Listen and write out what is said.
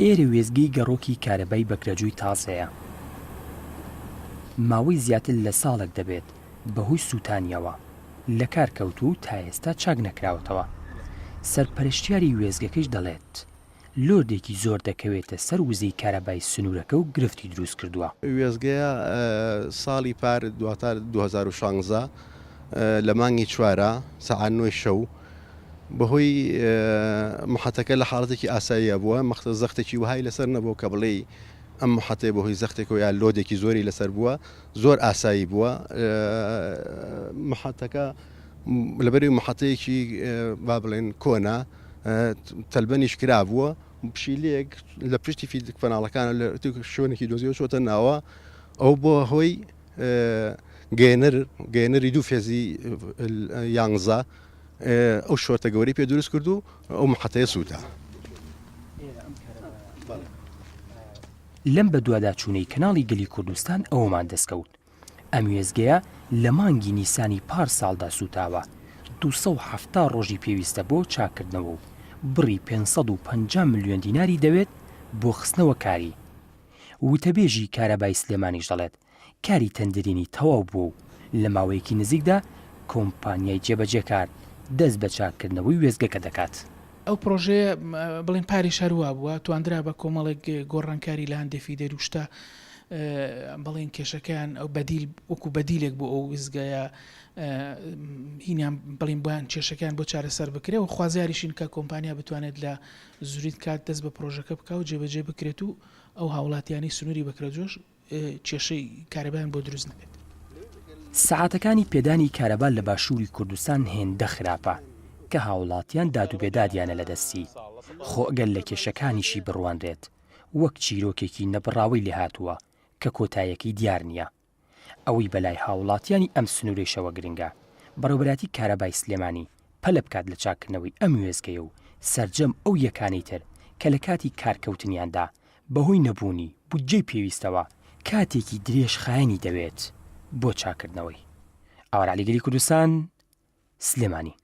ئێرە وێستگەی گەڕۆکی کارەبای بەکرەجۆی تازەیە. ماوەی زیاتر لە ساڵێک دەبێت بەهۆی سووتانیەوە لەکار کەوتووە و تا ئێستا چاک نەکراوەتەوە. سەرپەرشتیاری وێستگەکەیش دەڵێت، لۆدێکی زۆر دەکەوێتە سەر وزەی کارەبای سنوورەکە و گرفتی دروست کردووە. وێستگەیە ساڵی پار دواتر 2016 لە مانگی چوارە سەعات نۆی شەو بەهۆی محەتەکە لە حاڵەتێکی ئاساییە بووە مەختە زەختێکی وەهای لەسەر نەبوو کە بڵێی ئەم محەتەیە بەهۆی زەختێکەوە یا لۆدێکی زۆری لەسەر بووە زۆر ئاسایی بووە محەتەکە لەبەری محەتەیەکی با بڵێن کۆنە تەلبەنیش کرابووە پشیلەیەک لە پشتی فیدک پەناڵەکان لە شوێنێکی دۆزیەوە چۆتە ناوە ئەو بۆ هۆی گەێنەر گەێنەری دوو فێزی یانزە ئەو شۆرتە گەورەی پێ دروست کرد و ئەو محەتەیە سووتا. لەم بەدواداچوونەی کەناڵی گەلی کوردستان ئەوەمان دەستکەوت ئەم وێستگەیە لە مانگی نیسانی پار ساڵدا سووتاوە، 270 ڕۆژی پێویستە بۆ چاککردنەوە و بڕی 550 ملیۆن دیناری دەوێت بۆ خستنەوە کاری. وتەبێژی کارەبای سلێمانیش دەڵێت، کاری تەندرینی تەواو بووە و لە ماوەیەکی نزیکدا کۆمپانیای جێبەجێکار دەست بە چاککردنەوەی وێستگەکە دەکات. ئەو پرۆژەیە بڵێن پاریش هەر وا بووە، تواندرا بە کۆمەڵێک گۆڕانکاری لە هەندێ feeder و شتە بڵێن کێشەکەیان ئەو بەدیل وەکو بەدیلێک بۆ ئەو وێستگەیە هینیان بڵین بۆیان کێشەکەیان بۆ چارەسەر بکرێ و خوازیاریشین کە کۆمپانیا بتوانێت لە زووترین کات دەست بە پرۆژەکە بکا و جێبەجێ بکرێت و ئەو هاوڵاتیانەی سنووری بەکرەجۆش کێشەی کارەبایان بۆ دروست نەبێت. سەعاتەکانی پێدانی کارەبا لە باشووری کوردستان هێندە خراپە کە هاوڵاتیان داد و بێدادیانە لە دەستی، خۆ ئەگەر لە کێشەکانیشی بڕوانرێت وەک چیرۆکێکی نەبڕاوەی لێهاتووە کە کۆتایەکەی دیار نییە. ئەوەی بەلای هاوڵاتیانی ئەم سنوورەیشەوە گرنگە، بەڕێوەبەرایەتی کارەبای سلێمانی پەلە بکات لە چاککردنەوەی ئەم وێستگەیە و سەرجەم ئەو یەکانەی تر کە لە کاتی کارکەوتنیاندا بەهۆی نەبوونی بودجەی پێویستەوە کاتێکی درێژخایەنی دەوێت بۆ چاککردنەوەی. ئاوار عەلی گەلی کوردستان، سلێمانی.